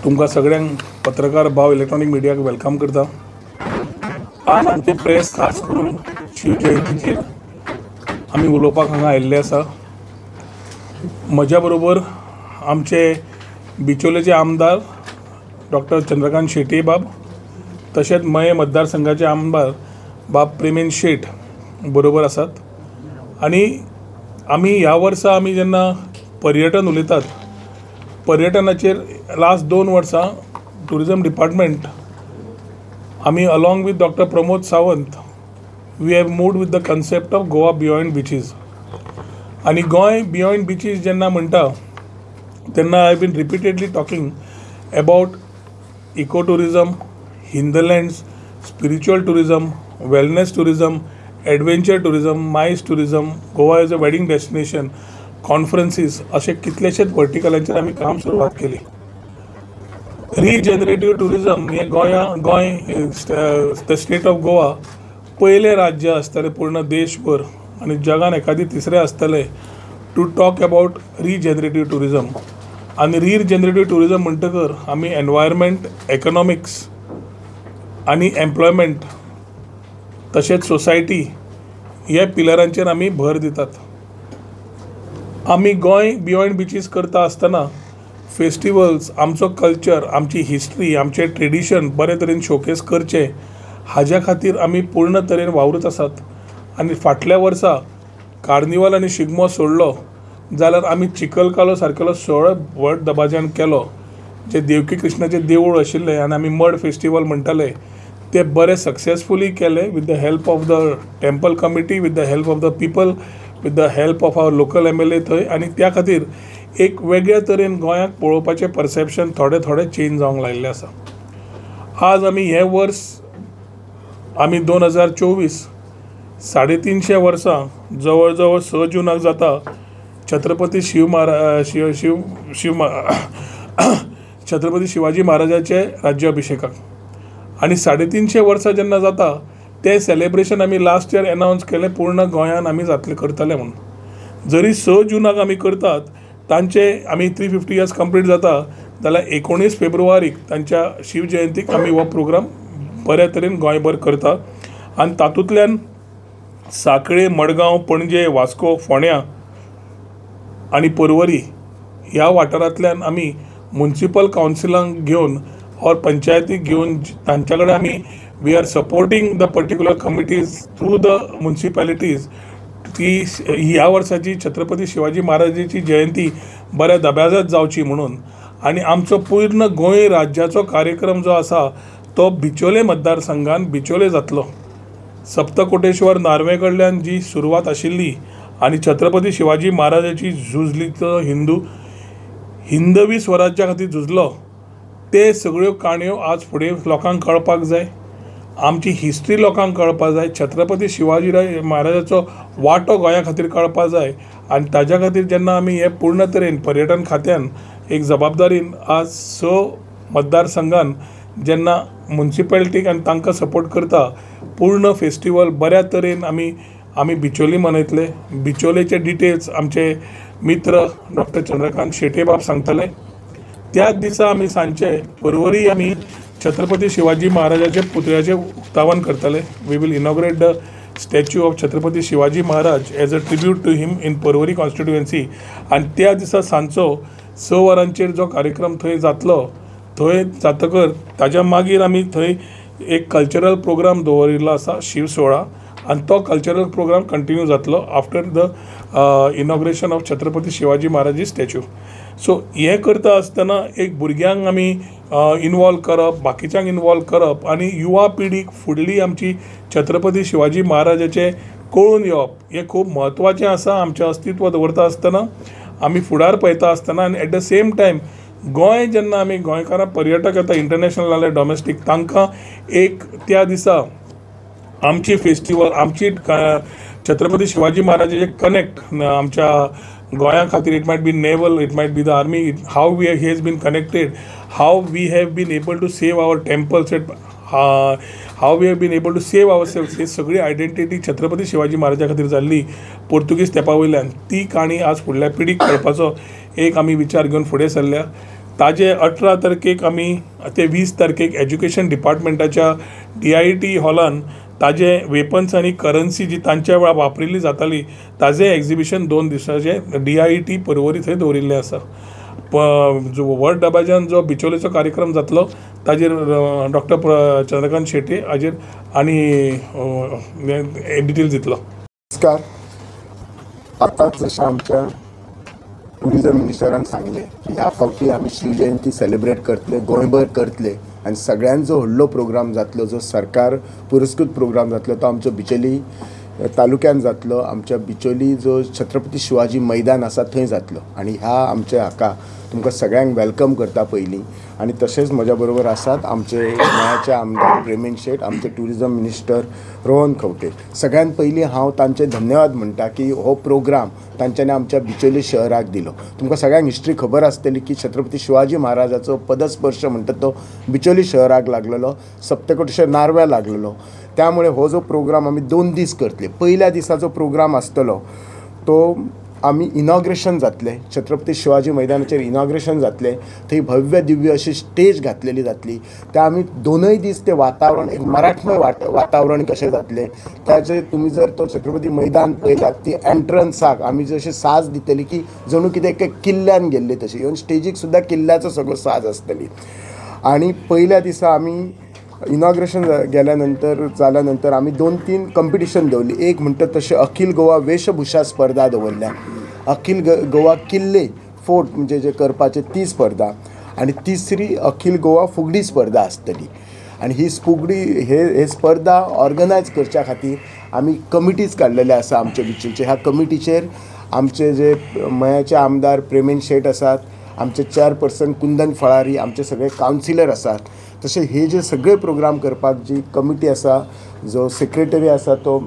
तुमकां सगळ्यांक पत्रकार भाव इलेक्ट्रॉनीक मिडियाक welcome करता. आज आमचे प्रेस खास करून शिवजयंतीचेर आमी उलोवपाक हांगा आयिल्ले आसा. म्हज्या बरोबर आमचे बिचोलेचे आमदार डॉक्टर चंद्रकांत शेट्ये बाब, तशेंच मये मतदारसंघाचे आमदार बाब प्रेमेंद शेट बरोबर आसात. आनी आमी ह्या वर्सा आमी जेन्ना पर्यटन उलयतात, पर्यटनाचेर लास्ट 2 वर्सां ट्युरिजम डिपार्टमेंट आमी along with doctor Pramod Sawant we have moved with the concept of Goa beyond beaches. आनी गोंय बियॉन्ड बिचीज जेन्ना म्हणटा तेन्ना I been repeatedly talking about eco tourism, hinterlands, spiritual tourism, wellness tourism, adventure tourism, MICE tourism, Goa as a wedding destination, conferences, अशे कितलेशेच वर्टिकलांचेर आमी काम सुरवात केली. रिजनरेटीव ट्युरिजम हें Goa the state of Goa पयलें राज्य आसतलें पूर्ण देशभर आनी जगान एखादी तिसरें आसतलें to talk about regenerative tourism. आनी रिजनरेटीव ट्युरिजम म्हणटकर आमी एनवायरमेंट, इकॉनॉमिक्स आनी एम्प्लॉयमेंट तशेंच सोसायटी ह्या पिलरांचेर आमी भर दितात. आमी गोंय बियॉन्ड बिचीस करता आसतना फेस्टिवल्स, आमचो कल्चर, आमची हिस्ट्री, आमचें ट्रेडिशन बरे तरेन शोकेस करचें हाज्या खातीर आमी पूर्ण तरेन वावरत आसात. आनी फाटल्या वर्सा कार्निवाल आनी शिगमो सोडलो जाल्यार आमी चिखलकालो सारकेलो सुवाळो व्हड दबाज्यान केलो, जे देवकी कृष्णाचें देवूळ आशिल्लें आनी आमी मड फेस्टिवल म्हणटाले ते बरे सक्सेसफुली केले with the help of the temple committee, with the help of the people, with the help of our local MLA थंय. आनी त्या खातीर एक वेगळ्या तरेन गोंयाक पळोवपाचें परसेप्शन थोडें थोडें चेंज जावंक लागिल्लें आसा. आज आमी हें वर्स आमी 2024 350 वर्सां जवळ जवळ 6 जुनाक जाता छत्रपती शिव महाराज शिव शिव शिव छत्रपती शिवाजी महाराजाचे राज्याभिषेकाक. आनी 350 वर्सां जेन्ना जाता तें सेलेब्रेशन आमी लास्ट इयर एनावन्स केलें पूर्ण गोंयान आमी जातलें करतले म्हणून. जरी 6 जुनाक आमी करतात तांचे आमी 350 इयर्स कंप्लीट जाता जाल्यार 19 फेब्रुवारीक तांच्या शिवजयंतीक आमी हो प्रोग्राम बऱ्या तरेन गोंयभर करता. आनी तातूंतल्यान सांखळे, मडगांव, पणजे, वास्को, फोंड्या आनी पर्वरी ह्या वाठारांतल्यान आमी मुन्सिपल कावन्सिलांक घेवन ऑर पंचायतीक घेवन तांच्या कडेन आमी we are supporting the particular committees through the municipalities ती ह्या वर्साची छत्रपती शिवाजी महाराजाची जयंती बऱ्या दबाज्यात जावची म्हणून. आनी आमचो पूर्ण गोंय राज्याचो कार्यक्रम जो आसा तो बिचोले मतदारसंघान बिचोले जातलो. सप्तकोटेश्वर नार्वे कडल्यान जी सुरवात आशिल्ली आनी छत्रपती शिवाजी महाराजाची झुजली तो हिंदवी स्वराज्या खातीर झुजलो ते सगळ्यो काणयो आज फुडें लोकांक कळपाक जाय, आमची हिस्ट्री लोकांक कळपाक जाय, छत्रपती शिवाजी महाराजाचो वांटो गोंया खातीर कळपाक जाय. आनी ताज्या खातीर जेन्ना आमी हें पूर्ण तरेन पर्यटन खात्यान एक जबाबदारीन आज 6 मतदारसंघान जेन्ना मुन्सिपेलिटीक आनी तांकां सपोर्ट करता पूर्ण फेस्टिवल बऱ्या तरेन आमी आमी बिचोली मनयतले. बिचोलेचे डिटेल्स आमचे मित्र डॉक्टर चंद्रकांत शेट्ये बाब सांगतले. त्याच दिसा आमी सांजचे पर्वरी आमी छत्रपती शिवाजी महाराजाचे पुतळ्याचें उक्तावण करतले. We will inaugurate the statue of Chhatrapati Shivaji Maharaj as a tribute to him in Porvorim constituency. आनी त्या दिसा सांजचो 6 वरांचेर जो कार्यक्रम थंय जातलो थंय जातकर ताज्या मागीर आमी थंय एक कल्चरल प्रोग्राम दवरिल्लो आसा शिव सुवाळा आनी तो कल्चरल प्रोग्राम कंटिन्यू जातलो after the inauguration of Chhatrapati Shivaji Maharaji statue. So हें करता आसतना एक भुरग्यांक आमी इनवॉल्व करप, बाकीच्यांक इनवॉल्व करप आनी युवा पिढीक फुडली आमची छत्रपती शिवाजी महाराजाचें कळून येवप हें खूब म्हत्वाचें आसा. आमचें अस्तित्व दवरता आसतना आमी फुडार पळयता आसतना आनी eight the same time Goa जेन्ना आमी गोंयकारां पर्यटक येता इंटरनॅशनल नाल्यार डॉमेस्टीक तांकां एक त्या दिसा आमची फेस्टिवल आमची छत्रपती शिवाजी महाराजाचे कनेक्ट आमच्या गोंया खातीर, it might be naval, it might be the army, how we he has been connected, how we have been able to save our temples, how we have been able to save our selves, ही सगळी identity Chhatrapati Shivaji महाराजा खातीर जाल्ली पोर्तुगीज तेंपा वयल्यान ती काणी आज फुडल्या पिढीक कळपाचो एक आमी विचार घेवन फुडें सरल्या. ताजे 18 तारखेक आमी ते 20 तारखेक एज्युकेशन डिपार्टमेंटाच्या DIET हॉलान ताजे वेपन्स आनी करन्सी जी तांच्या वेळार वापरिल्ली जाताली ताजें एग्जिबिशन 2 दिसांचें DIET Porvorim थंय दवरिल्लें आसा. जो व्हड दबाज्यान जो बिचोलेचो कार्यक्रम जातलो ताजेर डॉक्टर चंद्रकांत शेट्ये हाजेर आनी डिटेल्स दितलो. नमस्कार. आतांच जशें आमच्या टुरिजम मिनिस्टरान सांगलें की ह्या फावटी आमी शिवजयंती सेलिब्रेट करतले, गोंयभर करतले आनी सगळ्यांत जो व्हडलो प्रोग्राम जातलो, जो सरकार पुरस्कृत प्रोग्राम जातलो तो आमचो बिचोली तालुक्यान जातलो. आमच्या बिचोली जो छत्रपती शिवाजी मैदान आसा थंय जातलो आनी ह्या आमच्या हाका तुमकां सगळ्यांक welcome करता पयलीं. आनी तशेंच म्हज्या बरोबर आसात आमचे गोंयाचे आमदार प्रेमेंद शेट, आमचे टुरिजम मिनिस्टर रोहन खंवटे. सगळ्यांत पयलीं हांव तांचे धन्यवाद म्हणटा की हो प्रोग्राम तांच्यांनी आमच्या बिचोली शहराक दिलो. तुमकां सगळ्यांक हिस्ट्री खबर आसतली की छत्रपती शिवाजी महाराजाचो पदस्पर्श म्हणटा तो बिचोली शहराक लागलेलो, सप्तकोटेश्वर नार्व्या लागलेलो. त्यामुळे हो जो प्रोग्राम आमी 2 दीस करतले. पयल्या दिसा जो प्रोग्राम आसतलो तो आमी इनॉग्रेशन जातलें, छत्रपती शिवाजी मैदानाचेर इनॉग्रेशन जातलें. थंय भव्य दिव्य अशी स्टेज घातलेली जातली. त्या आमी 2 दीस ते वातावरण एक मराठमय वातावरण कशें जातलें ताचेर तुमी जर तो छत्रपती मैदान पळयतात ती एंट्रन्साक आमी जशें साज दितली की जणू कितें एका किल्ल्यान गेल्ले तशें, इवन स्टेजीक सुद्दां किल्ल्याचो सगळो साज आसतली. आनी पयल्या दिसा आमी इनॉग्रेशन गेल्या नंतर जाल्या नंतर आमी 2-3 कंपिटिशन दवरली. एक म्हणटा तशें अखिल गोवा वेशभूषा स्पर्धा दवरल्या, अखिल गोवा किल्ले फोर्ट म्हणजे जे करपाचे ती स्पर्धा, आनी तिसरी अखिल गोवा फुगडी स्पर्धा आसतली. आनी ही फुगडी हे स्पर्धा ऑर्गनायज करच्या खातीर आमी कमिटीज काडलेले आसा आमचे बिचोलचे. ह्या कमिटीचेर आमचे जे मयाचे आमदार प्रेमेंद शेट आसात, आमचे चेअरपर्सन कुंदन फळारी, आमचे सगळे कावन्सिलर आसात. तशें हे जे सगळे प्रोग्राम करपाक जी कमिटी आसा, जो सेक्रेटरी आसा तो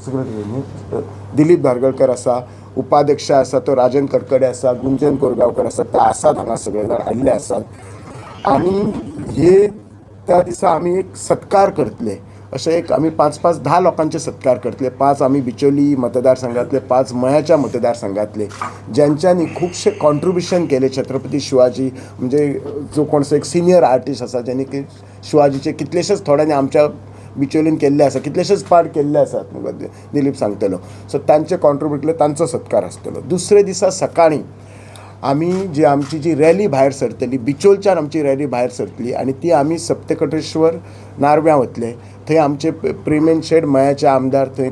सेक्रेटरी दिलीप धारगळकर आसा, उपाध्यक्ष आसा तो राजन कडकडे आसा, गुंजन कोरगांवकर आसा, ते आसात हांगा सगळे जाण आयिल्ले आसात. आनी हे त्या दिसा आमी एक सत्कार करतले, अशें एक आमी 5-5-10 लोकांचे सत्कार करतले. 5 आमी बिचोली मतदारसंघातले, 5 मयाच्या मतदारसंघातले, ज्यांच्यांनी खुबशे कॉन्ट्रिब्युशन केले छत्रपती शिवाजी म्हणजे जो कोणसो एक सिनियर आर्टिस्ट आसा ज्यांनी शिवाजीचे कितलेशेच थोड्यांनी आमच्या बिचोलीन केल्ले आसा, कितलेशेच पार्ट केल्ले आसात, दिलीप सांगतलो. सो तांचे कॉन्ट्रिब्यूट केले तांचो सत्कार आसतलो. दुसरे दिसा सकाळीं आमी जी आमची जी रॅली भायर सरतली, बिचोलच्यान आमची रॅली भायर सरतली आनी ती आमी सप्तकटेश्वर नार्व्यां वतले. थंय आमचे प्रेमेंद शेट मयाचे आमदार थंय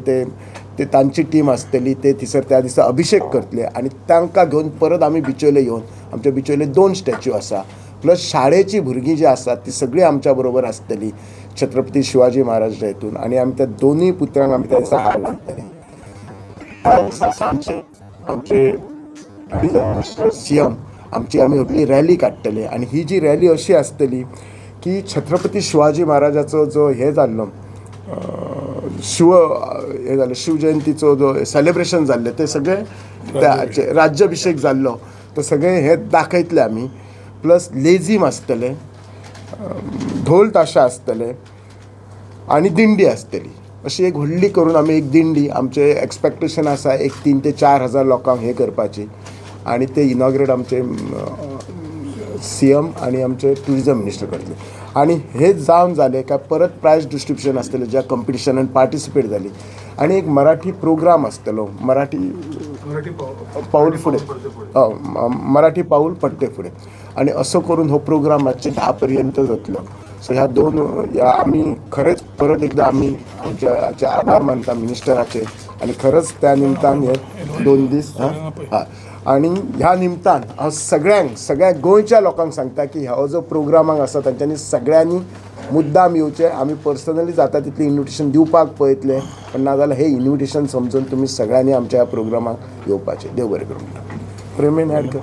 ते तांची टीम आसतली, ते थंयसर त्या दिसा अभिषेक करतले आनी तांकां घेवन परत आमी बिचोले येवन आमच्या बिचोले 2 स्टॅच्यू आसा, प्लस शाळेची भुरगीं जी आसात ती सगळीं आमच्या बरोबर आसतली छत्रपती शिवाजी महाराज हेतून. आनी आमी त्या 2 पुत्रांक आमी त्या दिसा हार घालतले. आमचे सीएम आमची आमी व्हडली रॅली काडटले आनी ही जी रॅली अशी आसतली की छत्रपती शिवाजी महाराजाचो जो हे जाल्लो हे जालें शिवजयंतीचो जो सेलिब्रेशन जाल्लें तें सगळें राज्याभिषेक जाल्लो तो सगळें हे दाखयतले आमी. प्लस लेझीम आसतलें, ढोल ताशा आसतले आनी दिंडी आसतली. अशी एक व्हडली करून आमी एक दिंडी, आमचें एक्सपेक्टेशन आसा एक 3 ते 4 हजार लोकांक हें करपाची. आनी ते इनॉग्रेट आमचे सीएम आनी आमचे टुरिजम मिनिस्टर करतले. आनी हे जावन जालें काय परत प्रायज डिस्ट्रिब्युशन आसतलें ज्या कंपिटिशनान पार्टिसिपेट जाली. आनी एक मराठी प्रोग्राम आसतलो, मराठी पाऊल फुडें, मराठी पाऊल पडटे फुडें. आनी असो करून हो प्रोग्राम मातशे 10 पर्यंत जातलो. सो ह्या 2 ह्या आमी खरेंच परत एकदां आमी आमच्या आभार मानता मिनिस्टराचे आनी खरंच त्या निमतान हे 2 दीस हां. आनी ह्या निमतान हांव सगळ्यांक सगळ्या गोंयच्या लोकांक सांगता की हो जो प्रोग्रामाक आसा तांच्यांनी सगळ्यांनी मुद्दाम येवचें. आमी पर्सनली जाता तितलें इन्विटेशन दिवपाक पळयतले, पण नाजाल्यार हे इन्विटेशन समजून तुमी सगळ्यांनी आमच्या ह्या प्रोग्रामाक येवपाचें. देव बरें करूं. प्रेमेन ॲड कर.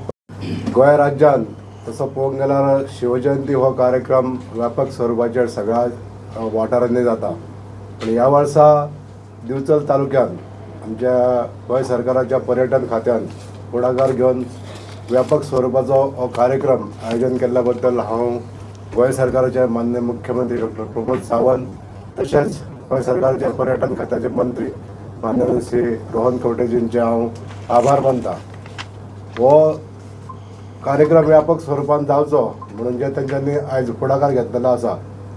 गोंय राज्यांत तसो पळोवंक गेल्यार शिवजयंती हो कार्यक्रम व्यापक स्वरुपाचेर सगळ्या वाठारांनी जाता, पूण ह्या वर्सा दिवचल तालुक्यान आमच्या गोंय सरकाराच्या पर्यटन खात्यान फुडाकार घेवन व्यापक स्वरुपाचो हो कार्यक्रम आयोजन केल्ल्या बद्दल हांव गोंय सरकाराचे माननीय मुख्यमंत्री डॉक्टर प्रमोद सावंत तशेंच गोंय सरकाराचे पर्यटन खात्याचे मंत्री माननीय श्री रोहन खंवटेजींचे हांव आभार मानता. हो कार्यक्रम व्यापक स्वरुपान जावचो म्हणून जे तेंच्यांनी आयज फुडाकार घेतलेलो आसा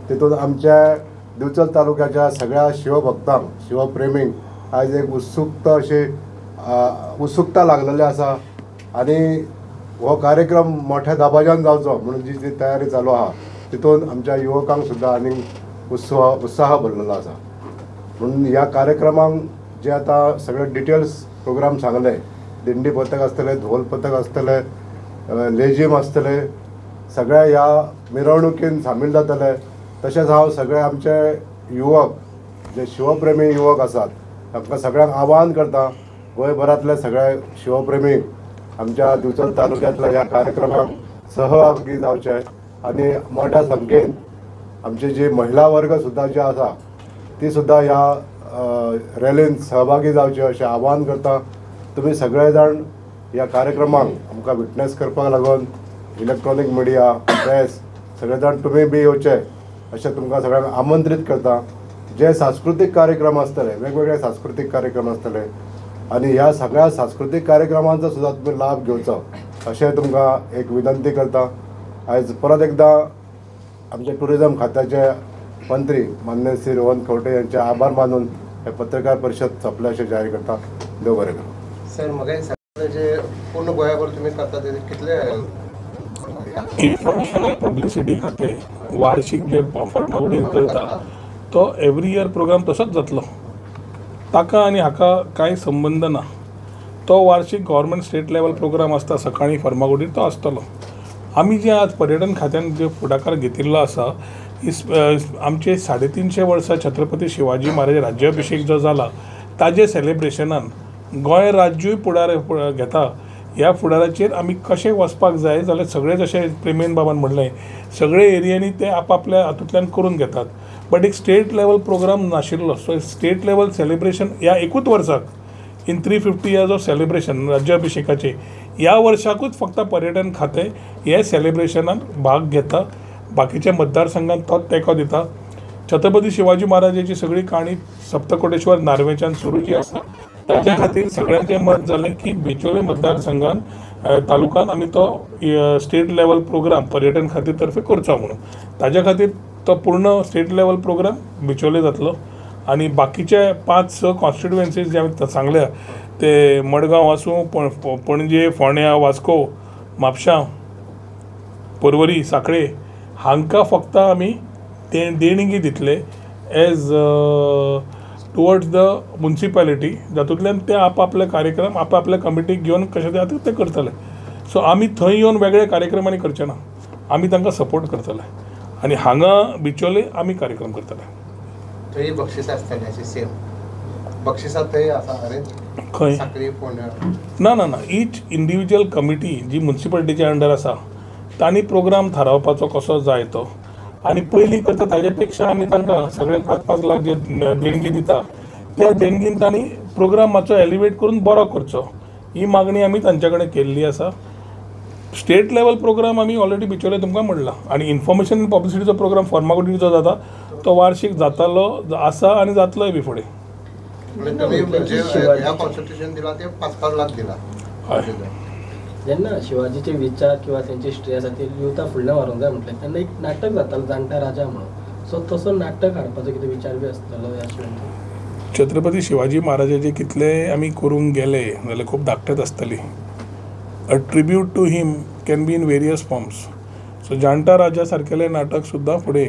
तितून आमच्या दिवचल तालुक्याच्या सगळ्या शिवभक्तांक, शिवप्रेमींक आयज एक उत्सुकता अशी उत्सुकता लागलेली आसा आनी हो कार्यक्रम मोठ्या दबाज्यान जावचो म्हणून जी जी तयारी चालू आहा तितून आमच्या युवकांक सुद्दां आनीक उत्साह भरलेलो आसा. म्हणून ह्या कार्यक्रमांक जे आतां सगळे डिटेल्स प्रोग्राम सांगले, दिंडी पथक आसतले, धोल पथक आसतले, लेजीम आसतले, सगळ्या ह्या मिरवणुकीन सामील जातले. तशेंच हांव सगळे आमचे युवक जे शिवप्रेमी युवक आसात तांकां सगळ्यांक आवाहन करता, गोंयभरांतले सगळे शिवप्रेमी आमच्या दिवचल तालुक्यांतल्या ह्या कार्यक्रमाक सहभागी जावचे आनी मोठ्या संख्येन आमचे जे महिला वर्ग सुद्दां जे आसा ती सुद्दां ह्या रॅलीन सहभागी जावचे अशें आवाहन करता. तुमी सगळे जाण ह्या कार्यक्रमाक आमकां विटनेस करपाक लागून इलेक्ट्रॉनीक मिडिया, प्रेस सगळे जाण तुमी बी येवचे अशें तुमकां सगळ्यांक आमंत्रीत करता. जे सांस्कृतीक कार्यक्रम आसतले, वेगवेगळे सांस्कृतीक कार्यक्रम आसतले आनी ह्या सगळ्या सांस्कृतीक कार्यक्रमांचो सुद्दां तुमी लाभ घेवचो अशें तुमकां एक विनंती करता. आयज परत एकदां आमचे टुरिजम खात्याचे मंत्री माननीय श्री रोहन खंवटे यांचे आभार मानून हे पत्रकार परिशद सोंपले अशें जाहीर करता. देव बरें करूं. सर, म्हाका एक सांगता जे पूर्ण गोंयाभर तुमी करता ते कितले इन्फॉर्मेशन आनी पब्लिसिटी खातीर वार्षीक जे फर्मागुडीन करता तो एवरी इयर प्रोग्राम तसोच जातलो, ताका आनी हाका कांय संबंद ना. तो वार्षीक गव्हर्मेंट स्टेट लेवल प्रोग्राम आसता सकाळीं फर्मागुडीर तो आसतलो. आमी जे आज पर्यटन खात्यान जे फुडाकार घेतिल्लो आसा, आमचे 350 वर्सां छत्रपती शिवाजी महाराज राज्याभिशेक जो जाला ताजे सेलिब्रेशनान गोंय राज्यूय फुडार घेता. ह्या फुडाराचेर आमी कशें वचपाक जाय जाल्यार सगळे जशें प्रेमेन बाबान म्हणलें सगळे एरियांनी ते आपआपल्या हातूंतल्यान करून घेतात, बट एक स्टेट लेवल प्रोग्राम नाशिल्लो. सो स्टेट लेवल सेलिब्रेशन ह्या एकूच वर्साक इन 350 इयर्स ऑफ सेलिब्रेशन राज्याभिशेकाचे ह्या वर्साकूच फक्त पर्यटन खातें हे सेलिब्रेशनान भाग घेता, बाकीच्या मतदारसंघान तोच तेंको दिता. छत्रपती शिवाजी महाराजाची सगळी काणी सप्तकोटेश्वर नार्वेच्यान सुरू जी आसा ताच्या खातीर सगळ्यांचें मत जालें की बिचोले मतदारसंघान तालुक्यान आमी तो स्टेट लेवल प्रोग्राम पर्यटन खातीर तर्फे करचो म्हणून ताच्या खातीर तो पूर्ण स्टेट लेवल प्रोग्राम बिचोले जातलो. आनी बाकीचे 5-6 कॉन्स्टिट्युएन्सीज जे आमी सांगल्या ते मडगांव आसूं, पणजे, फोंड्या, वास्को, म्हापशां, पर्वरी, साखळे हांकां फक्त आमी ते देणगी दितले एज टुवर्ड्स the municipality, जातूंतल्यान ते आपआपले कार्यक्रम आपआपल्या कमिटीक घेवन कशें ते ते करतले. सो आमी थंय येवन वेगळे कार्यक्रम आनी करचे ना, आमी तांकां सपोर्ट करतले आनी हांगा बिचोले आमी कार्यक्रम करतले. थंय बक्षिसां आसतलीं अशीं सेम बक्षिसां थंय आसा अरेंज खंय साखळी, फोंड्या? ना ना ना, इच इंडिविज्युअल कमिटी जी मुन्सिपालिटीच्या अंडर आसा तांणी प्रोग्राम थारावपाचो कसो जाय तो, आनी पयलीं करता ताजे पेक्षा आमी तांकां सगळे 5-5 लाख जे देणगी दिता त्या देणगीन तांणी प्रोग्राम मातसो एलिवेट करून बरो करचो ही मागणी आमी तांचे कडेन केल्ली आसा. स्टेट लेवल प्रोग्राम आमी ऑलरेडी बिचोले तुमकां म्हणलां आनी इन्फॉर्मेशन पब्लिसिटीचो प्रोग्राम फर्मागुडीर जो जाता तो वार्षीक जातालो आसा आनी जातलोय बी फुडें. हय, जेन्ना शिवाजीचे विचार किंवा त्यांची हिस्ट्री आसा ती युवता फुडल्यान व्हरूंक जाय म्हटलें तेन्ना एक नाटक जातालो जाणटा राजा म्हणून, सो तसो नाटक हाडपाचो कितें विचार बी आसतलो ह्या शिवाय? छत्रपती शिवाजी महाराजाचे कितले आमी करूंक गेले जाल्यार खूब धाकटेच आसतली. A tribute to him can be in various forms. So जाणटा राजा सारकेलें नाटक सुद्दां फुडें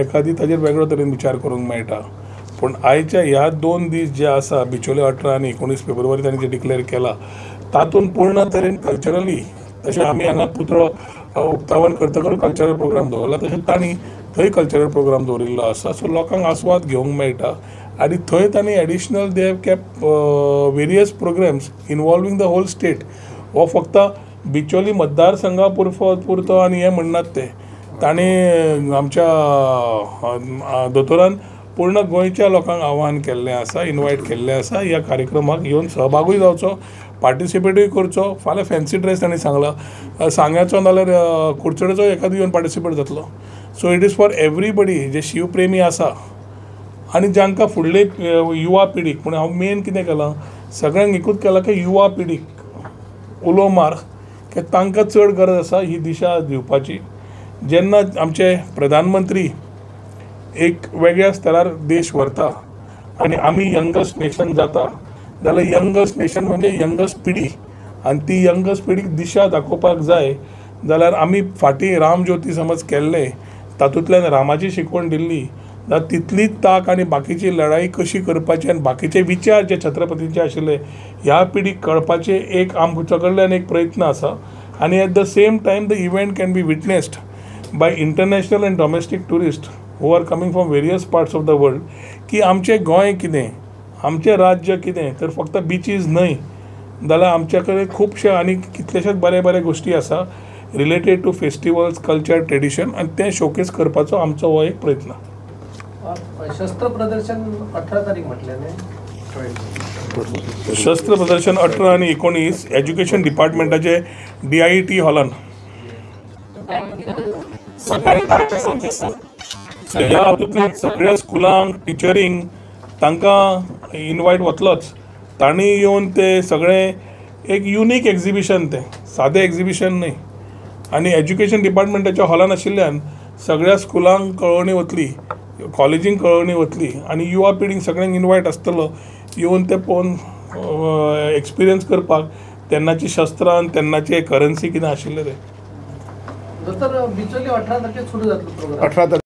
एखादी ताजेर वेगळो तरेन विचार करूंक मेळटा. पूण आयच्या ह्या 2 दीस जे आसा बिचोले 18 आनी 19 फेब्रुवारी तांणी जे डिक्लेअर केला तातूंत पूर्ण तरेन कल्चरली तशें आमी हांगा पुतळो उक्तावण करतकच कल्चरल प्रोग्राम दवरला तशें तांणी थंय कल्चरल प्रोग्राम दवरिल्लो आसा. सो लोकांक आस्वाद घेवंक मेळटा आनी थंय तांणी additional they have kept various programmes involving the whole state. हो फक्त बिचोली मतदारसंघा पुरतो आनी हें म्हणनात ते, तांणी आमच्या दोतोरान पूर्ण गोंयच्या लोकांक आव्हान केल्लें आसा, इनवायट केल्लें आसा ह्या कार्यक्रमाक येवन सहभागूय जावचो, पार्टिसिपेटूय करचो. फाल्यां फॅन्सी ड्रेस तांणी सांगला, सांग्याचो नाल्यार कुडचडेचो एखादो येवन पार्टिसिपेट जातलो. So it is for everybody जे शिवप्रेमी आसा आनी जांकां फुडले युवा पिढीक, पूण हांव मेन कितें केलां सगळ्यांक एकूच केलां की युवा पिढीक उलो मार की तांकां चड गरज आसा ही दिशा दिवपाची. जेन्ना आमचे प्रधानमंत्री एक वेगळ्या स्तरार देश व्हरता आनी आमी यंगस्ट नेशन जाता जाल्यार यंगस्ट नेशन म्हणजे यंगस्ट पिढी आनी ती यंगस्ट पिढीक दिशा दाखोवपाक जाय जाल्यार आमी फाटीं रामज्योती समज केल्लें तातूंतल्यान रामाची शिकवण दिल्ली जाल्यार तितलीच तांक आनी बाकीची लढाई कशी करपाची आनी बाकीचे विचार जे छत्रपतींचे आशिल्ले ह्या पिढीक कळपाचे एक आमच्या कडल्यान एक प्रयत्न आसा. आनी at the same time the event can be witnessed by international and domestic tourist who are coming from various parts of the world की आमचें गोंय कितें, आमचें राज्य कितें, तर फक्त बिचीज न्हय जाल्यार आमचे कडेन खुबशे आनी कितलेशेच बरे बरे गोश्टी आसा related to festivals, culture, tradition आनी तें शोकेस करपाचो आमचो हो एक प्रयत्न. शस्त्र प्रदर्शन 18 तारीख म्हटलें न्ही? शस्त्र प्रदर्शन 18 आनी 19 एज्युकेशन डिपार्टमेंटाचे DIET हॉलान सकाळी 10 ह्या हातूंतल्यान सगळ्या स्कुलांक, टिचरींक तांकां इनवायट वतलोच, तांणी येवन ते सगळें एक युनीक एग्जिबिशन, तें सादें एग्जिबिशन न्हय. आनी एज्युकेशन डिपार्टमेंटाच्या हॉलान आशिल्ल्यान सगळ्या स्कुलांक कळोवणी वतली, कॉलेजींक कळोवणी वतली आनी युवा पिढींक सगळ्यांक इनवायट आसतलो येवन ते पळोवन एक्सपिरियन्स करपाक तेन्नाची शस्त्रां, तेन्नाचे करन्सी कितें आशिल्लें तें. दोतोर, बिचोली 18 तारखेक सुरू जातलो प्रोग्राम. 18 तारखेक.